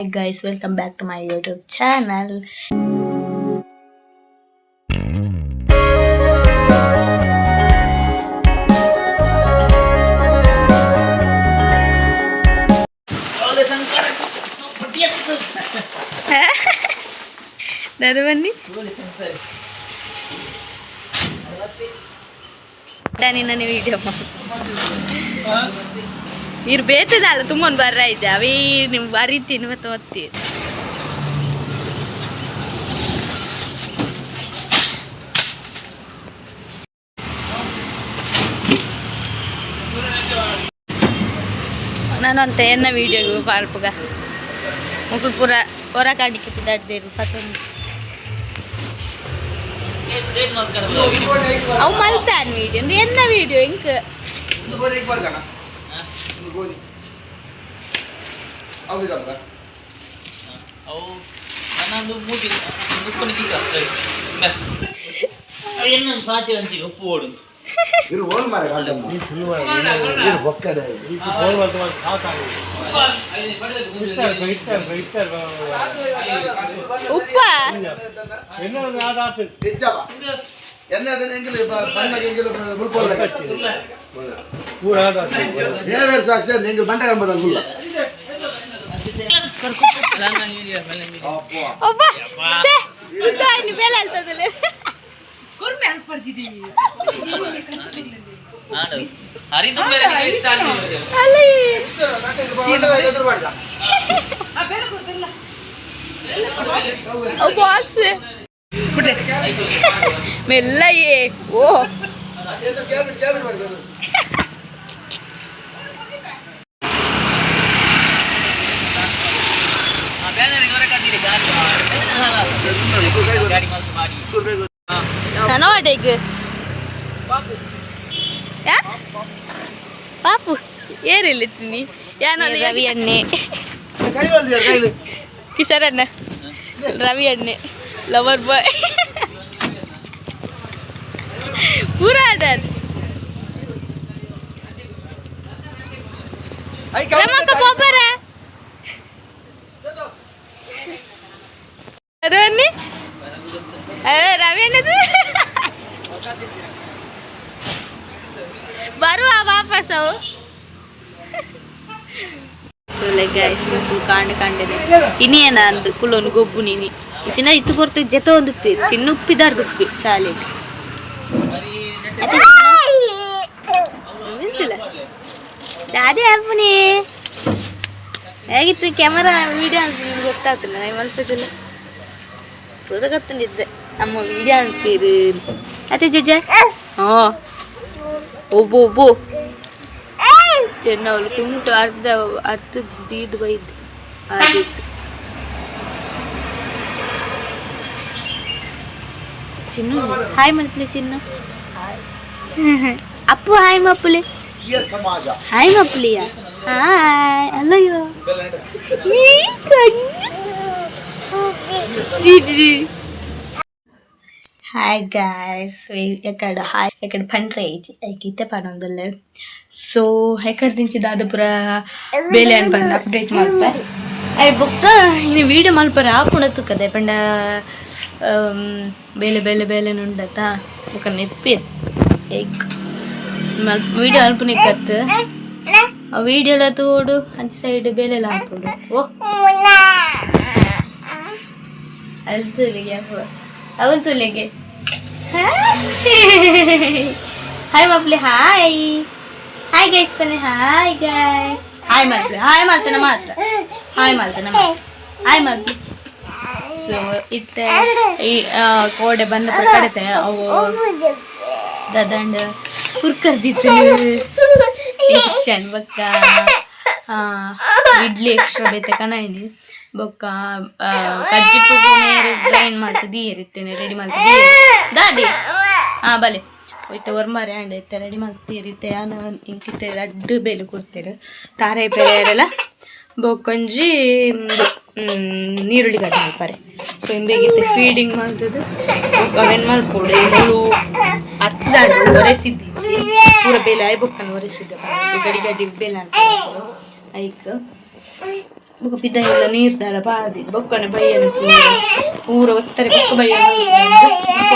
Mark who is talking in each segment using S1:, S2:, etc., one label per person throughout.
S1: Hi guys, welcome back to my YouTube channel. ದಾದ ಬನ್ನಿ ನಿನ್ನ ವಿಡಿಯೋ ನೀರು ಬೇತದಲ್ಲ ತುಂಬ ಬರ್ರ ಇದ್ದೆ ಅವೇ ನಿಮ್ ಬರೀತೀನಿ ಮತ್ತೆ ಒತ್ತಿ. ನಾನು ಅಂತ ಎನ್ನ ವಿಡಿಯೋಗೂ ಪಾಲ್ಪುಗ ಮುಕುಲ್ ಪೂರ ಹೊರ ಕಾಡಿಕೆ ಪಿದಾಡ್ದೇರು ಪತೊಂದು. ಅವು ಮಲ್ತಾನ್ ವಿಡಿಯೋ ಅಂದ್ರೆ ಎನ್ನ ವಿಡಿಯೋ ಇಂಕ್.
S2: ಅವು ನನ್ನೊಂದು ಮೂಟಿ ಮುಕ್ಕೊಂಡು ಕಿಕ್ಕ ಎನ್ನೊಂದು ಪಾಟಿ ಅಂತೀವಿ ಉಪ್ಪು ಓಡು.
S3: ಇರು ಓಲ್ ಮಾರೆ ಕಾಂಟಮ್ಮ ಇರು ಬೊಕ್ಕಡೆ.
S1: ಉಪ್ಪ.
S3: ಇಜ್ಜವ ಎನ್ನ ಅದನ್ನ ಎಂಗಿಲು ಬಣ್ಣಗೆ ಎಂಗಿಲು ಮುಲ್ಪೋಲ್ಲ ದೇವೇರ್ ಸಾಕ್ಷಿ ಎಂಗಿಲು ಬಂಡ ಕಂಬದ ಗುಲ್ಲ.
S1: ಒಬ್ಬ ಛೇ ಉದ್ದಾಯ್ನಿ ಬೇಲೆ ಅಲ್ತದಲ್ಲ.
S2: ಹರಿ ತುಂಬ ಇಷ್ಟ.
S1: ಅಲ್ಲಿ ಅವು ಬಾಕ್ಸ್ ಮೆಲ್ಲ ಏ ಓ.
S2: ಗಾಡಿ ಮಾಡಿ.
S1: ನಾನು ಪಾಪು ಏರಿಲ್ಲ ತಿನ್ನಿ ಯಾನಲ್ಲ ರವಿ ಅಣ್ಣೆ ಕಿಶೋರ್ ಅಣ್ಣ ರವಿ ಅಣ್ಣೆ ಲವರ್ ಬಾಯ್ ಪೂರ ಆಡರ್ ರಮಕ್ಕ ಪೋಪರ ಅದು ಅನ್ನಿ ರವಿ ಅಣ್ಣದು ಬರುವ ವಾಪಸ್ ಅವು. ಗೈಸ್, ಕಾಂಡ ಕಾಂಡನೆ ಇನಿ ಏನ ಅಂದು ಕುಲ್ಲೊಂದು ಗೊಬ್ಬು ನೀನಿ ಚಿನ್ನ ಇತ್ತು ಪೊರ್ತು ಜೊತೆ ಒಂದು ಉಪ್ಪಿ ಚಿನ್ನ ಉಪ್ಪಿದಾರ್ದು ಉಪ್ಪಿ ಶಾಲೆಗೆ ನಿಂತಿಲ್ಲ ದಾದಿ ಅಪ್ಪನಿ ಹೇಗಿತ್ತು ಕ್ಯಾಮರಾ ವಿಡಿಯೋ ಅಂತ ನಿಮ್ಗೆ ಗೊತ್ತಾಗ್ತದೆ. ನಾನು ಮಲ್ಪದಿಲ್ಲ ಪೂರ ಗೊತ್ತುಂಡಿದ್ದೆ ನಮ್ಮ ವಿಡಿಯೋ ಅಂತೀರಿ ಅತ್ತೆ ಜಜ್ಜ. ಹಾ ಒಬ್ಬ ಒಬ್ಬ ಎನ್ನ ಅವಳು ಕುಂಟು ಅರ್ಧ ಅರ್ಧ ದೀದ್ ಬೈದು ಆಗಿತ್ತು. ಚಿನ್ನು ಹಾಯ್ ಮಲ್ಪಲೆ ಚಿನ್ನು ಅಪ್ಪು ಹಾಯ್ ಮಪ್ಪುಲೆ.
S3: ಸಮಾಜ.
S1: ಹಾಯ್ ಮಪ್ಪುಲಿಯ ಹಾಯ್ ಅಲ್ಲಯ್ಯೋ ಈ ಕಣ್ಣು. ಹಾಯ್ ಗಾಯ್ಸ್, ಎಕಡ ಹಾಯ್ ಎಕಡ ಪಂಡ್ರೆ ಐಜಿ ಐಕ್ ಇತ್ತೆ ಪನೊಂದುಲ್ಲೆ. ಸೊ ಎಕಡೆ ದಿಂಚಿ ದಾದ ಪೂರ ಬೇಲೆ ಅನ್ಪಂದು ಅಪ್ಡೇಟ್ ಮಲ್ಪೆ. I ಬೊಕ್ಕ ಇನ್ನು ವೀಡಿಯೋ ಮಲ್ಪರೆ ಆಪುಂಡ ತುಕ್ಕದೆ ಪಂಡ ಬೇಲೆ ಬೇಲೆ ಬೇಲೆ ನುಂಡತ ಬೊಕ್ಕ ನೆಪ್ಪಿ ಎಗ್ ಮಲ್ಪ ವೀಡಿಯೋ ಅಲ್ಪನಿಕ್ಕತ್ತು ಆ ವೀಡಿಯೋಲ ತೋಡು ಅಂಚೆ ಸೈಡ್ ಬೇಲೆಲ ಆಪುಂಡು. ಓ ಅಲ್ತುಲಿಗೆ ಅವಲ್ತುಲಿಗೆ ಹಾಯ್ ಮಪ್ಲಿ ಹಾಯ್ ಹಾಯ್ ಗೈಸ್ ಬನ್ನಿ ಹಾಯ್ ಗಾಯ್ ಹಾಯ್ ಮಾಡ್ಲಿ ಹಾಯ್ ಮಾಡ್ತಾನೆ ಮಾತ್ರ ಹಾಯ್ ಮಾಡ್ತಾನೆ ಹಾಯ್ ಮಾಡ್ಲಿ. ಸೊ ಇತ್ತೆ ಈ ಕೋಡೆ ಬಂದ ಕಡೆತೆ ಅವು ದಾದಂಡ ಹುರ್ಕರ್ದಿತ್ತು ಇಷ್ಟನ್ ಬೊಕ್ಕ ಇಡ್ಲಿ ಎಕ್ಸ್ಟ್ರಾ ಬೇತೆ ಕಣೈನಿ ಬೊಕ್ಕ ಕಜ್ಜಿಪ್ಪು ಮೇರೆ ಗ್ರೈಂಡ್ ಮಾಡ್ತದೆ ಇತ್ತೇನೆ ರೆಡಿ ಮಾಡ್ತದೆ ದಾದಿ. ಹಾ ಬಲೆ ಇತ್ತೆ ಒರ್ಮಾರೆ ಅಂಡ್ ಇತ್ತೆ ರೆಡಿ ಮಾಡ್ತೀರಿ ಇತ್ತೆ ಯಾನ ಇಂಕಿತ್ತೆ ರಡ್ಡು ಬೇಲೆ ಕೊಡ್ತೇನೆ ತಾರೆ ಪೆರೆಯರೆಲ್ಲ ಬೊಕ್ಕೊಂಜಿ ನೀರುಳ್ಳಿ ಕಟ್ ಮಲ್ಪರೆ. ಸೊ ಇಂಬೆಗಿತ್ತೆ ಫೀಡಿಂಗ್ ಮಾಡ್ತದೆ ಬೊಕ್ಕ ಅವೇನು ಮಲ್ಪೊಡು ಮುಳು ಅರ್ಥದಾಂಡು ಒರೆಸಿದ್ದಿ ಪೂರ ಬೇಲೆ ಆಯ್ ಬೊಕ್ಕನ ಒರೆಸಿದ್ದ ಗಡಿ ಗಡಿ ಬೇಲೆ ಅನ್ಕೊಂಡು ಐಕ್. ಬೊಕ ಪಿದಾಯಿಲ ನೀರ್ ದಾಲ ಪಾಡಿ ಬೊಕ್ಕನೆ ಬಯ್ಯನ ಪೂರ ಪೂರ ಒತ್ತರೆ ಬೊಕ್ಕ ಬಯ್ಯ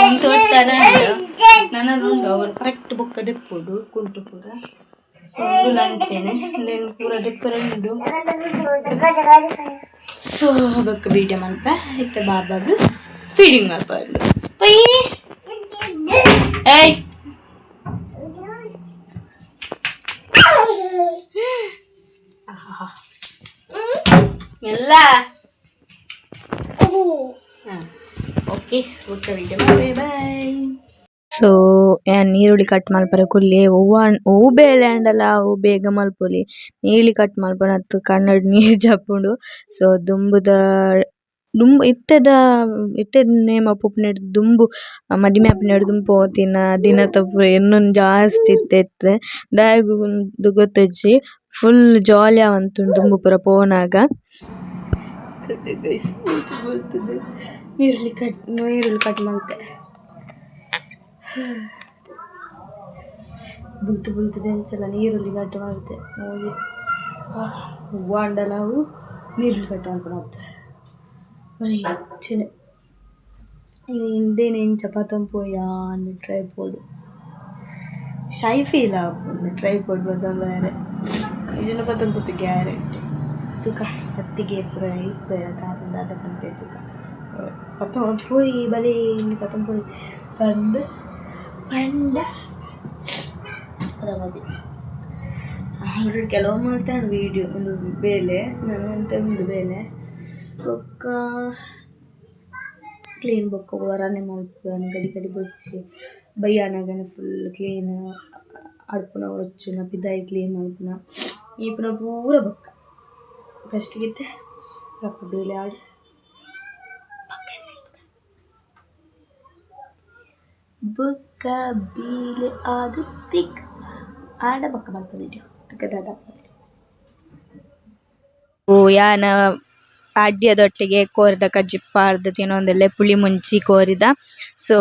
S1: ಒಂತೆ ಒತ್ತಾರೆ ನನ ಉಂಡು ಅವರು ಕರೆಕ್ಟ್ ಬೊಕ್ಕ ದೆಪ್ಪೊಡು ಕುಂಟು ಪೂರ. ಸೊ ಉಂದುಲ ಅಂಚೆನೆ ಉಂದೆನ್ ಪೂರ ದೆಪ್ಪರೆ ಉಂಡು. ಸೊ ಬೊಕ್ಕ ವೀಡಿಯೋ ಮನ್ಪೆ ಇತ್ತೆ ಬಾಬಾಗ್ ಫೀಡಿಂಗ್ ಮಲ್ಪೊಂದು ಪೊಯ್ ಏಯ್. ಎಲ್ಲ ಓಕೆ, ಬೊಕ್ಕ ವೀಡಿಯೋ ಮಲ್ಪೆ, ಬಾಯ್. ಸೊ ಯಾನ್ ನೀರುಳ್ಳಿ ಕಟ್ ಮಲ್ಪರೆ ಕುಲ್ಲೆ. ಒವ್ವ ಒವು ಬೇಲೆ ಆಂಡಲ ಅವು ಬೇಗ ಮಲ್ಪೊಲಿ, ನೀರುಳ್ಳಿ ಕಟ್ ಮಲ್ಪುನತ್ ಕಣ್ಣುಡು ನೀರ್ ಜಪ್ಪುಂಡು. ಸೊ ದುಂಬುದ ದುಂಬು ಇತ್ತೆದ ಇತ್ತೆದ ನೇಮ ಪೋಪುನೆಡ್ ದುಂಬು ಮದಿಮೆ ಆಪಿನೆಡ್ ದುಂಬು ಪೋತಿನ ದಿನತ ಪೂರ ಎನ್ನೊಂದು ಜಾಸ್ತಿ ಇತ್ತೆ ಇತ್ತೆ ದಾಯೆಗ್ ಇಂದ್ ಗೊತ್ತಿಜ್ಜಿ. ಫುಲ್ ಜಾಲಿ ಆವೊಂದುಂಡು ದುಂಬು ಪೂರ ಪೋನಗ. ನೀರುಳ್ಳಿ ಕಟ್, ನೀರುಳ್ಳಿ ಕಟ್ ಮಲ್ತೆ. ಬುಲ್ತು ಬುಲ್ತುದು ಎಂಚಲ ನೀರುಳ್ಳಿ ಕಟ್ ಮಲ್ತೆ ಹೋಗಿ ಹೂವಾಂಡಲ ಅವು ನೀರುಳ್ಳಿ ಕಟ್ ಮಲ್ಪುನತ್ತೆ ಹೆಚ್ಚಿನ ಇಂದೇನೆ ಇಂಚ ಪತೊಂದು ಪೋಯ ಅಂದ್ ಟ್ರೈಪೋಡ್ ಶೈ ಫೀಲ್ ಆಪುಂಡು ಟ್ರೈಪೋಡ್ ಪತೊಂದು ಪೋಯೆರೆ. ಇಜ್ಜಿಂಡ ಪತೊಂದು ಪೋತು ಗ್ಯಾರಂಟಿ. ತುಕ ಅತ್ತಿಗೆ ಪೂರ ಇಪ್ಪೆರ್ ದಾದ ದಾದ ಪನ್ಪೆರ್ ತುಕ. ಪತೊಂದು ಪೋಯಿ ಬಲೆ ಇಂದ್ ಪತೊಂದು ಪೋಯಿ ಪಂದ್ ಪಂಡ ಪದ ಆಲ್ರೆಡಿ ಕೆಲವು ಮಲ್ತಾಂಡ್ ವೀಡಿಯೋ. ಉಂದು ಬೇಲೆ ನನ ಒಂತೆ ಉಂಡು ಬೇಲೆ. ಬೊಕ್ಕ ಕ್ಲೀನ್ ಬೊಕ್ಕ ಒರಾನೆ ಮಲ್ಪುವೆ ಗಡಿ ಗಡಿ ಬೊರ್ಚಿ. ಬಯ್ಯಾನಗನೆ ಫುಲ್ ಕ್ಲೀನ್ ಅಡ್ಪುನ ಒಚ್ಚುನ ಪಿದಾಯಿ ಕ್ಲೀನ್ ಮಲ್ಪುನ ಮೀಪುನ ಪೂರ. ಬೊಕ್ಕ ಫಸ್ಟ್ ಗಿತ್ತೆ ರಪ್ಪ ಬೇಲೆ ಆಡ್ ಬೊಕ್ಕ ಬೇಲೆ ಆದ್ ತಿಕ್ ಆಂಡ ಬೊಕ್ಕ ಮಲ್ಪುವ ವೀಡಿಯೋ. ತುಕ ದಾದ.
S4: ಓ ಯಾನ ಅಡ್ಯದೊಟ್ಟಿಗೆ ಕೋರಿದ ಕಜಿಪ್ ಪಾಡ್ದ್ ತಿನೊಂದುಲ್ಲೆ, ಪುಳಿ ಮುಂಚಿ ಕೋರಿದ. ಸೊ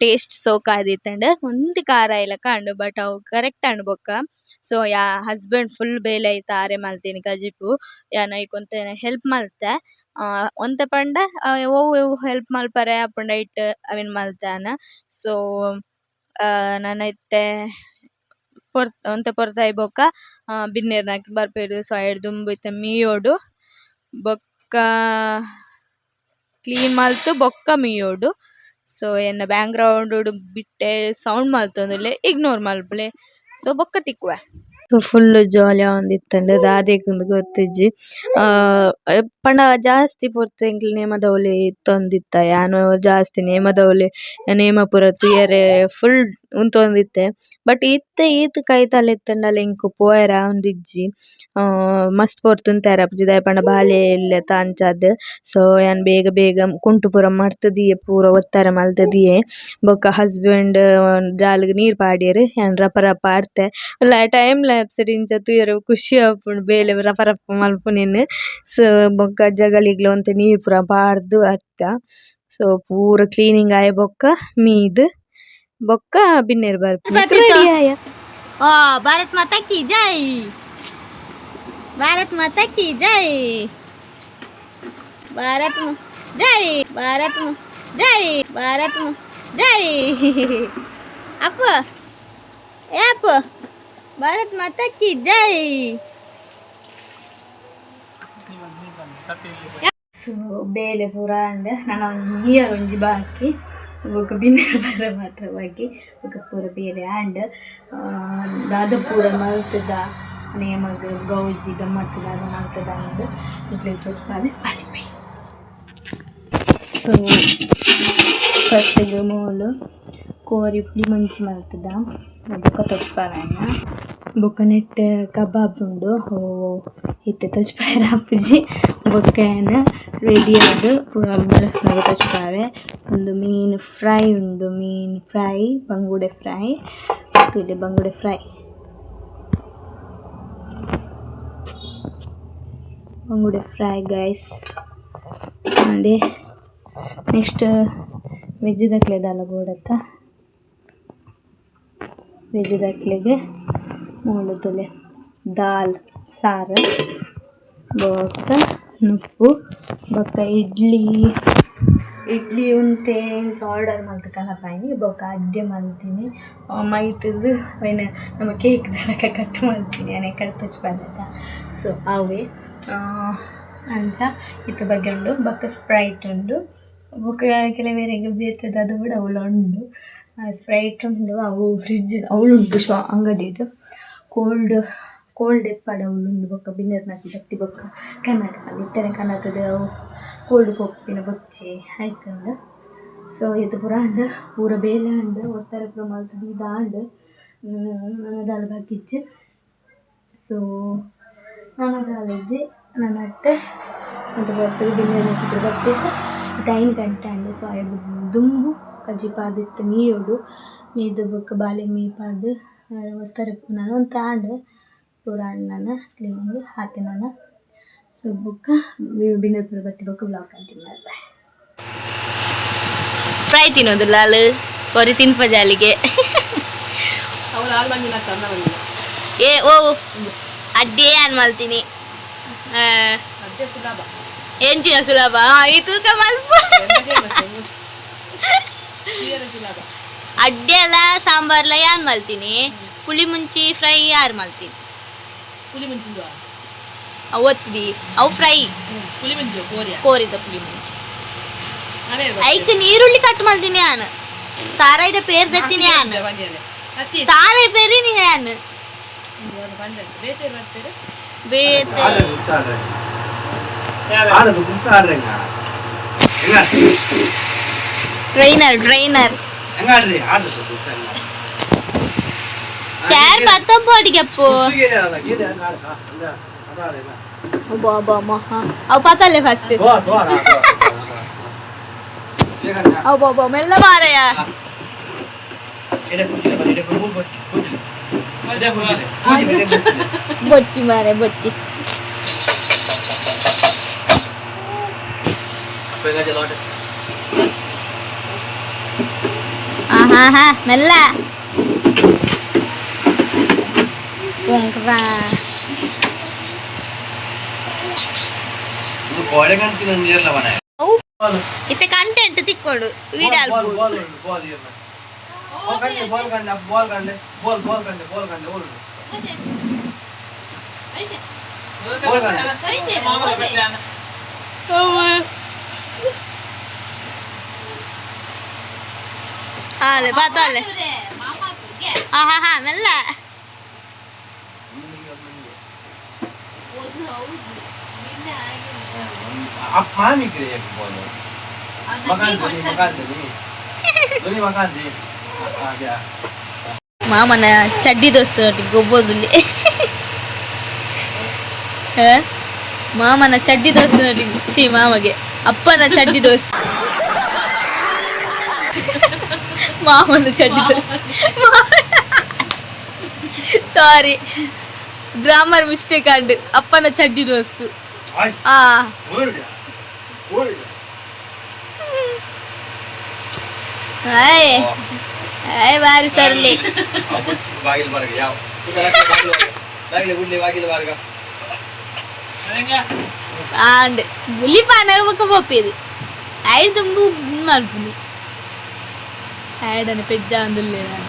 S4: ಟೇಸ್ಟ್ ಸೋಕಾದಿತ್ತುಂಡು. ಒಂತೆ ಖಾರ ಆಯಿಲಕ ಆಂಡ್, ಬಟ್ ಅವು ಕರೆಕ್ಟ್ ಆಂಡ್ ಬೊಕ್ಕ. ಸೊ ಯಾ ಹಸ್ಬೆಂಡ್ ಫುಲ್ ಬೇಲೆ ಐತ ಆರೆ ಮಲ್ತಿನಿ ಕಜಿಪು. ಯಾನ್ ಐಕ್ ಒಂತೆ ಹೆಲ್ಪ್ ಮಲ್ತೆ. ಒಂತೆ ಪಂಡ ಒವು ಒವು ಹೆಲ್ಪ್ ಮಲ್ಪರೆ ಆಪುಂಡು ಐಟ್ ಅವೆನ್ ಮಲ್ತೆ ಯಾನ್. ಸೊ ನನ ಇತ್ತೆ ಒಂತೆ ಪೊರ್ತು ಆಯಿ ಬೊಕ್ಕ ಬಿನ್ನೆರ್ನಕುಲು ಬರ್ಪೆರ್. ಸೊ ಐಡ್ ದುಂಬು ಇತ್ತೆ ಮೀಯೊಡು, ಬೊಕ್ಕ ಕ್ಲೀನ್ ಮಲ್ತ್ ಬೊಕ್ಕ ಮೀಯೊಡು. ಸೊ ಎನ್ನ ಬ್ಯಾಕ್ ಗ್ರೌಂಡ್ ಡು ಬಿಟ್ಟೆ ಸೌಂಡ್ ಮಲ್ತೊಂದುಲ್ಲೆ, ಇಗ್ನೋರ್ ಮಲ್ಪುಲೆ. ಸೊ ಬೊಕ್ಕ ತಿಕ್ಕುವೆ.
S1: ಸೊ ಫುಲ್ ಜಾಲಿ ಆವೊಂದಿತ್ತುಂಡು ದಾದೆಗ್ ಇಂದ್ ಗೊತ್ತಿಜ್ಜಿ. ಪಂಡ ಜಾಸ್ತಿ ಪೊರ್ತು ಎಂಕ್ಲು ನೇಮದವುಲೆ ಇತ್ತೊಂದಿತ್ತ. ಯಾನ್ ಜಾಸ್ತಿ ನೇಮದವುಲೆ ನೇಮ ಪೂರ ತೂಯೆರೆ ಫುಲ್ ಉಂತೊಂದಿತ್ತೆ. ಬಟ್ ಇತ್ತೆ ಏತ್ ಕೈತಲ್ ಇತ್ತುಂಡಲ ಎಂಕ್ ಪೋಯೆರೆ ಆವೊಂದಿಜ್ಜಿ. ಮಸ್ತ್ ಪೊರ್ತು ಉಂತಯೆರೆ ಆಪುಜಿ ದಾಯೆ ಪಂಡ ಬಾಲೆ ಎಲ್ಲ್ಯತ ಅಂಚಾದ್. ಸೊ ಯಾನ್ ಬೇಗ ಬೇಗ ಕುಂಟು ಪೂರ ಮಡ್ತ್ ದೀಯೆ, ಪೂರ ಒತ್ತರೆ ಮಲ್ತ್ ದೀಯೆ. ಬೊಕ್ಕ ಹಸ್ಬೆಂಡ್ ಜಾಲ್ ಗ್ ನೀರ್ ಪಾಡ್ಯೆರ್. ಯಾನ್ ರಪ ರಪ ಅಡ್ತೆ. ಟೈಮ್ ಲ್ಯಾಪ್ಸ್ ಡ್ ಇಂಚ ತೂಯೆರೆ ಖುಷಿ ಆಪುಂಡು ಬೇಲೆ ರಪ ರಪ ಮನ್ಪುನೆನ್. ಸೊ ಬೊಕ್ಕ ಜಗಲಿಗ್ಲ ಒಂತೆ ನೀರ್ ಪೂರ ಪಾಡ್ದ್ ಬತ್ತ. ಸೊ ಪೂರ ಕ್ಲೀನಿಂಗ್ ಆಯಿ ಬೊಕ್ಕ ಮೀದ್ ಬೊಕ್ಕ ಬಿನ್ನೆರ್ ಬರ್ಪುನೆಕ್ ರೆಡಿ ಆಯ.
S4: ओ भारत माता की जय, भारत माता की जय, भारत जय, भारत जय, भारत जय. ಅಪ್ಪ ಏ ಅಪ್ಪ, ಭಾರತ್ ಮಾತಾ ಕಿ ಜೈ.
S1: ಸೊ ಬೇಲೆ ಪೂರ ಆಂಡ್. ನನ ನೀರ್ ಒಂಜಿ ಬಾಕಿ, ಬೊಕ ಬಿನ್ನೆರ್ ಬರ ಮಾತ್ರ ಬಾಕಿ. ಬೊಕ ಪೂರ ಬೇಲೆ ಆಂಡ್. ದಾದ ಪೂರ ಮಲ್ತುದ, ನೇಮಗ್ ಗೌಜಿ ಗಮ್ಮತ್ ದಾದ ಮಲ್ತುದ ಅಂದ್ ನಿಕ್ಲೆಗ್ ತೋಜ್ಪಾವೆ ಬಲೆ ಬೈ. ಸೊ ಫಸ್ಟ್ ಗ್ ಮೂಲು ಕೋರಿ ಪುಳಿ ಮುಂಚಿ ಮಲ್ತುದ, ಬೊಕ ತೋಜ್ಪಾವೆ. ಬೊಕ ನೆಟ್ಟ್ ಕಬಾಬ್ ಉಂಡು. ಇತ್ತೆ ತೋಜ್ಪಾಯೆರೆ ಆಪುಜಿ, ಬೊಕ ಯಾನ್ ರೆಡಿ ಆದ್ ಪೂರ ಬಳಸ್ನಗ ತೋಜ್ಪಾವೆ. ಉಂದು ಮೀನ್ ಫ್ರೈ ಉಂಡು, ಮೀನ್ ಫ್ರೈ, ಬಂಗುಡೆ ಫ್ರೈ ತೂಲೆ, ಬಂಗುಡೆ ಫ್ರೈ, ಬಂಗುಡೆ ಫ್ರೈ ಗೈಸ್. ಅಂಡ್ ನೆಕ್ಸ್ಟ್ ವೆಜ್ ದಕ್ಲೆ ದಾಲ ಬೋಡತ್ತ, ವೆಜ್ ದಕ್ಲೆಗ್ ಮೂಲು ತೂಲೆ ದಾಲ್ ಸಾರು ಬೊಕ್ಕ
S4: ನುಪ್ಪು ಬೊಕ್ಕ ಇಡ್ಲಿ ಇಡ್ಲಿ ಉಂತೆ ಇಂಚ ಆರ್ಡರ್ ಮಲ್ತ್ ಕನಪಾಯಿನಿ ಬೊಕ್ಕ ಅಡ್ಡೆ ಮಲ್ತಿನಿ ಮೈತುದು ಅವೆನ್ ನಮ್ಮ ಕೇಕ್ ದ ಕಟ್ ಮಲ್ತಿನಿ ಅನೆ ಕಡ್ತುಜ್ ಪಂದ ಸೊ ಅವೇ ಅಂಚ ಇತ್ತೆ ಬಗ್ಗೆ ಉಂಡು ಬೊಕ್ಕ ಸ್ಪ್ರೈಟ್ ಉಂಡು ಬೊಕ್ಕ ಕೆಲವೆರೆಗ್ ಬೇತೆದ ಅದು ಕೂಡ ಅವ್ಲು ಉಂಡು ಸ್ಪ್ರೈಟ್ ಉಂಡು ಅವು ಫ್ರಿಜ್ ಅವ್ಲು ಉಂಟು ಶಾ ಅಂಗಡಿಡ್ ಕೋಲ್ಡ್ ಕೋಲ್ಡ್ ಇಪ್ಪಡ್ ಅವ್ಲು ಉಂಡು ಬೊಕ್ಕ ಬಿನ್ನೆರ್ನಕುಲು ಬತ್ತಿ ಬೊಕ್ಕ ಕರ್ನಾಟಕ ಇತ್ತೆನೆ ಕನತುದು ಅವು ಕೋಲ್ಡ್ ಪೋಪಿನ ಬೊಚ್ಚಿ ಐಕುಂಡು ಸೊ ಇತ್ ಪೂರ ಆಂಡ್ ಪೂರ ಬೇಲೆ ಆಂಡ್ ಒತ್ತರೆ ಪೂರ ಮಲ್ತ್ ದೀದ್ ಆಂಡ್ ನನ ದಾಲ ಬಾಕಿ ಇಜ್ಜಿ ಸೊ ನನ ದಾಲ ಇಜ್ಜಿ ನನ ಒಂತೆ ಪೊರ್ತುಗು ಬಿನ್ನೆರ್ನಕುಲು ಬತ್ತೆರ್ ಇತ್ತೆ 5 ಗಂಟೆ ಆಂಡ್ ಸೊ ಆಯಗ್ ದುಂಬು ಕಜಿಪಾದಿತ್ತ್ ಮೀಯೊಡು ಮೀದ್ ಬೊಕ್ಕ ಬಾಲೆಗ್ ಮೀಪಾದ್ ಒತ್ತರೆ ನನ ಒಂತೆ ಆಂಡ್ ಪೂರ ಆಂಡ್ ನನ ಕ್ಲೀನಿಂಗ್ ಆತೆ ನನ ಸೊ ಬೊಕ್ಕ ಬಿನ್ನೆರ್ ಪೂರ ಬತ್ತಿ ಬೊಕ್ಕ ವ್ಲಾಗ್ ಕಂಟಿನ್ಯೂ ಮಲ್ಪೆ.
S1: ಫ್ರೈ ತಿನ್ನೋದಿಲ್ಲ ಅಲ್ಲ ಕೊರಿ ತಿನ್ಪ ಜಾಲಿಗೆ.
S5: ಅವಳು ಆರು ಮಂದಿನ ತಂದ ಬಂದಿಲ್ಲ.
S1: ಏ ಓ ಅಡ್ಡೆ ಆನ್ ಮಲ್ತೀನಿ.
S5: ಅದೇ ಸುಲಭ.
S1: ಎಂಚಿನ ಸುಲಭ ಈ ತೂಕ ಮಲ್ಪ.
S5: ಸುಲಭ.
S1: ಅಡ್ಡೆ ಎಲ್ಲ ಸಾಂಬಾರ್ಲ ಯಾನ್ ಮಲ್ತೀನಿ, ಪುಳಿ ಮುಂಚಿ ಫ್ರೈ ಯಾರು ಮಲ್ತೀನಿ.
S5: ಪುಳಿ ಮುಂಚಿಂದು.
S1: ಅವು ಒತ್ತಿದಿ ಅವು ಫ್ರೈ.
S5: ಪುಳಿ ಮುಂಚು ಕೋರಿಯ.
S1: ಕೋರಿದ ಪುಳಿ ಮುಂಚಿ ಐಕ್ ನೀರುಳ್ಳಿ ಕಟ್ ಮಲ್ತೀನಿ ಯಾನ್, ತಾರಾಯಿದ ಪೇರ್ ದತ್ತೀನಿ ಯಾನ್, ತಾರಾಯಿ ಪೇರಿ ನೀ ಯಾನ್ ಬೇತೆ. ಟ್ರೈನರ್ ಟ್ರೈನರ್ ಚಾರ್ ಪತ್ತೊಂಬೋಡಿಗೆ ಅಪ್ಪು ಅವು ಪತ್ತಲ್ಲೇ ಫಸ್ಟ್ ಅವು ಬಾಬಾ ಮೆಲ್ಲ ಮಾರಯ್ಯ. ಬೊಚ್ಚಿ ಮಾರೆ ಬೊಚ್ಚಿ. ಹಾ ಹಾ ಮೆಲ್ಲ ಇತ್ತೆ ಕಂಟೆಂಟ್ ತಿಕ್ಕೊಂಡು ವಿಡಿಯೋ.
S3: ಬಾಲ್ ಬಾಲ್ ಬಾಲ್ ಕಂಡೆ ಬಾಲ್ ಕಂಡೆ ಬಾಲ್ ಬಾಲ್ ಕಂಡೆ ಬಾಲ್ ಕಂಡೆ ಓಡು ಬಾಲ್ ಕಂಡೆ.
S1: ಆಲೆ ಪಾತಾಲೆ ಹಾ ಹಾ ಹಾ ಮೆಲ್ಲ.
S3: ಮಾಮಿಗ್ರೆ ಬಾಲ್ ಮಕಾನ್ ಮಕಾನ್ ಧ್ವನಿ ಮಕಾನ್ ಹಾಗೆ.
S1: ಮಾಮನ ಚಡ್ಡಿ ದೋಸ್ತನೊಟ್ಟಿಗೆ ಗೊಬ್ಬೋದುಲ್ಲಿ, ಮಾಮನ ಚಡ್ಡಿ ದೋಸ್ತನೊಟ್ಟಿಗೆ, ಶ್ರೀ ಮಾಮಗೆ ಅಪ್ಪನ ಚಡ್ಡಿ ದೋಸ್ತ, ಮಾಮನ ಚಡ್ಡಿ ದೋಸ್ತ, ಸಾರಿ ಗ್ರಾಮರ್ ಮಿಸ್ಟೇಕ್ ಆಂಡ್, ಅಪ್ಪನ ಚಡ್ಡಿ ದೋಸ್ತು. ಆ ಆಯ್ ಆಯ್ ಬಾರಿ ಸರ್ಲಿ.
S3: ಬಾಗಿಲು ಬಾರ್ಗ ಯಾವ ಬಾಗಿಲು ಬಾಗಿಲು ಬಾರ್ಗ.
S1: ಆಂಡ್ ಬುಲಿಪಾನ ಬೊಕ್ಕ ಪೋಪೇರು ಆಯ್ ದುಂಬು ಮಲ್ಪುನಿ ಆಯ್ಡನೆ ಪೆಜ್ಜ ಅಂದುಲ್ಲೆ ನಾನು.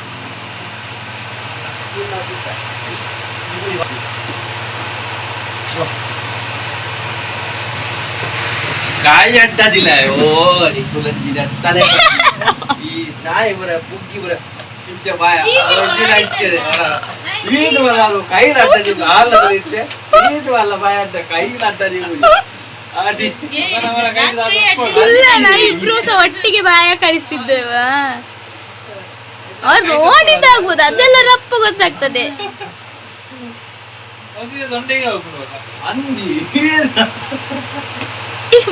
S3: ಕಾಯಿ ಅಂಟದಿಲ್ಲ ಓ ನಿಕ್ಕುಲಂಜಿನ ತಲೆ ಈ ನಾಯಿ ಬರ ಬುಗ್ಗಿ ಬರ ಇಂಚ ಬಾಯ ಈದು ಅಲ್ಲ ಕೈಲಿ ಅಡ್ಡದಿ ಆಲ್ಲ ಬರುತ್ತೆ ಈದು ಅಲ್ಲ ಬಾಯ ಅಂತ ಕೈಲಿ ಅಡ್ಡದಿ.
S1: ಇಲ್ಲ ನಾವು ಇಬ್ರು ಸಹ ಒಟ್ಟಿಗೆ ಬಾಯ ಕಳಿಸ್ತಿದ್ದೇವ, ಅವ್ರು ನೋಡಿದ್ದಾಗ್ಬೋದು ಅದೆಲ್ಲ ರಪ್ಪ ಗೊತ್ತಾಗ್ತದೆ.
S3: ಅಂದಿ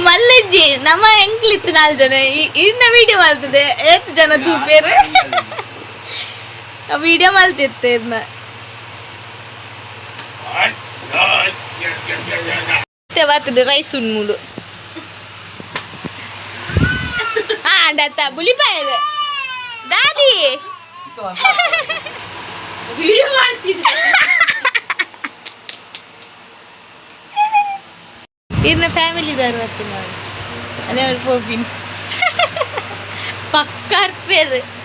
S1: ಮಲ್ಲಜ್ಜಿ ನಮ್ಮ ಎಂಕ್ಲಿತ್ತು ನಾಲ್ ಜನ ಇನ್ನ ವಿಡಿಯೋ ಮಲ್ತದೆ ಏತ್ ಜನ ತೂಪೇರು ವಿಡಿಯೋ ಮಲ್ತಿತ್ತು ಇರ್ನ ಬರ್ತದೆ ರೈಸ್ ಉಣ್ಮುಲು ಅಂಡತ್ತ ಬುಲಿಪಾಯಲು ದಾದಿ
S5: ವಿಡಿಯೋ ಮಾಡ್ತಿದ್ದೆ.
S1: ಇರ್ನ ಫ್ಯಾಮಿಲಿ ದಾರು ಬರ್ತೀನಿ. ಅದೇ ಅವ್ರು ಪೋಪಿನ್ ಪಕ್ಕ ಅರ್ಪೇರು.